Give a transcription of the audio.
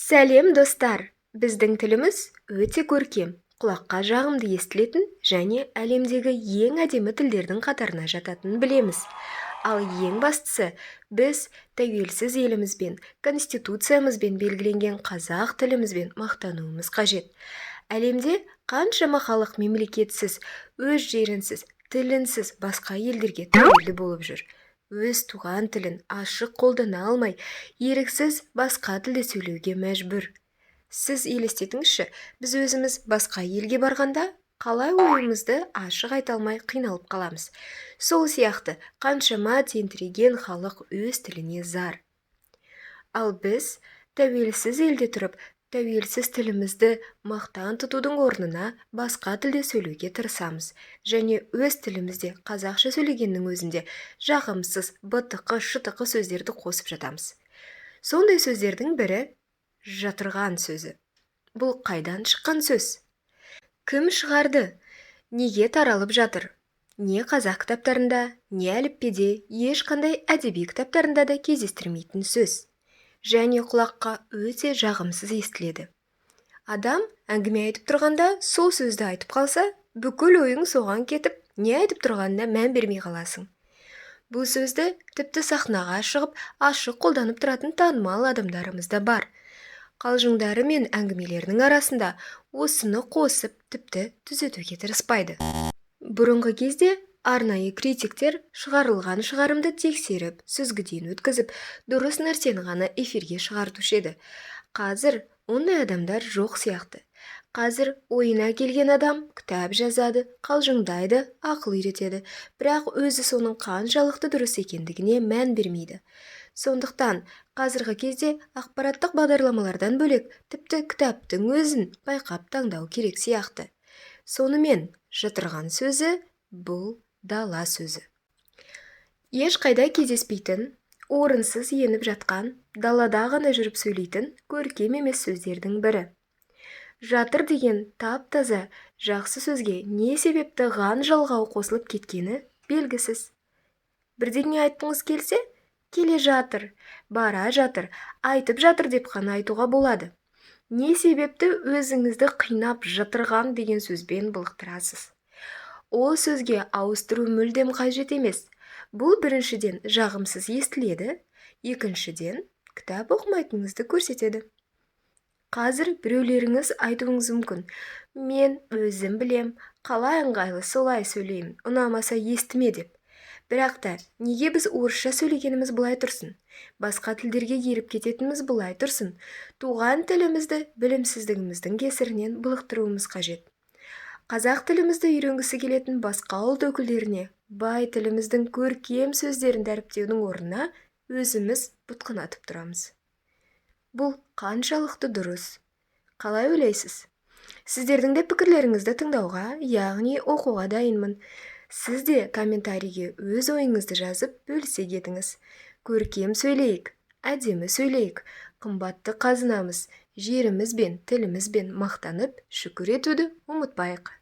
Сәлем, достар! Біздің тіліміз өте көркем, құлаққа жағымды естілетін және әлемдегі ең әдемі тілдердің қатарына жататынын білеміз. Ал ең бастысы, біз тәуелсіз елімізбен, Конституциямызбен белгіленген қазақ тілімізбен мақтануымыз қажет. Әлемде қаншама халық мемлекетсіз, өз жерінсіз, тілінсіз басқа елдерге тәуелді болып жүр. Өз туған тілін ашық қолдана алмай, еріксіз басқа тілде сөйлеуге мәжбүр. Сіз елестетіңізші, біз өзіміз басқа елге барғанда қалай ойымызды ашық айта алмай қиналып қаламыз. Сол сияқты қаншама тентіреген халық өз тіліне зар. Ал біз тәуелсіз елде тұрып, тәуелсіз тілімізді мақтан тұтудың орнына басқа тілде сөйлеуге тырысамыз және өз тілімізде қазақша сөйлегеннің өзінде жағымсыз, бытықы, шытықы сөздерді қосып жатамыз. Сондай сөздердің бірі «жатырған» сөзі. Бұл қайдан шыққан сөз? Кім шығарды? Неге таралып жатыр? Не қазақ кітаптарында, не әліппеде, ешқандай әдеби кітаптарында да кездестірмейтін сөз. Және құлаққа өте жағымсыз естіледі. Адам әңгіме айтып тұрғанда сол сөзді айтып қалса, бүкіл ойың соған кетіп, не айтып тұрғанына мән бермей қаласың. Бұл сөзді тіпті сахнаға шығып, ашық қолданып тұратын танымал адамдарымыз да бар. Қалжыңдары мен әңгімелерінің арасында осыны қосып, тіпті түзетуге тырыспайды. Бұрынғы кезде арнайы критиктер шығарылған шығарымды тексеріп, сүзгіден өткізіп, дұрыс нәрсені ғана эфирге шығартушы еді. Қазір ондай адамдар жоқ сияқты. Қазір ойына келген адам кітап жазады, қалжыңдайды, ақыл үйретеді, бірақ өзі соның қаншалықты дұрыс екендігіне мән бермейді. Сондықтан қазіргі кезде ақпараттық бағдарламалардан бөлек, тіпті кітаптың өзін байқап таңдау керек сияқты. Сонымен, «жатырған» сөзі бұл дала сөзі. Ешқайда кездеспейтін, орынсыз еніп жатқан, далада ғана жүріп сөйлейтін көркем емес сөздердің бірі. Жатыр деген тап-таза жақсы сөзге не себепті «ған» жалғауы қосылып кеткені белгісіз. Бірдеңе айтқыңыз келсе, келе жатыр, бара жатыр, айтып жатыр деп қана айтуға болады. Не себепті өзіңізді қинап «жатырған» деген сөзбен былықтырасыз? Ол сөзге ауыстыру мүлдем қажет емес. Бұл біріншіден жағымсыз естіледі, екіншіден кітап оқымайтыныңызды көрсетеді. Қазір біреулеріңіз айтуыңыз мүмкін: мен өзім білем, қалай ыңғайлы солай сөйлеймін, ұнамаса естіме деп. Бірақ та неге біз орысша сөйлегеніміз былай тұрсын, басқа тілдерге еріп кететініміз былай тұрсын, туған тілімізді білімсіздігіміздің кесірінен былықтыруымыз қажет? Қазақ тілімізді үйренгісі келетін басқа ұлт өкілдеріне бай тіліміздің көркем сөздерін дәріптеудің орнына өзіміз бұтқынатып тұрамыз. Бұл қаншалықты дұрыс? Қалай ойлайсыз? Сіздердің де пікірлеріңізді тыңдауға, яғни оқуға дайынмын. Сіз де комментарийге өз ойыңызды жазып, бөлісе кетіңіз. Көркем сөйлейік, әдемі сөйлейік, қымбатты қазынамыз жерімізбен, тілімізбен мақтанып, шүкір етуді ұмытпайық.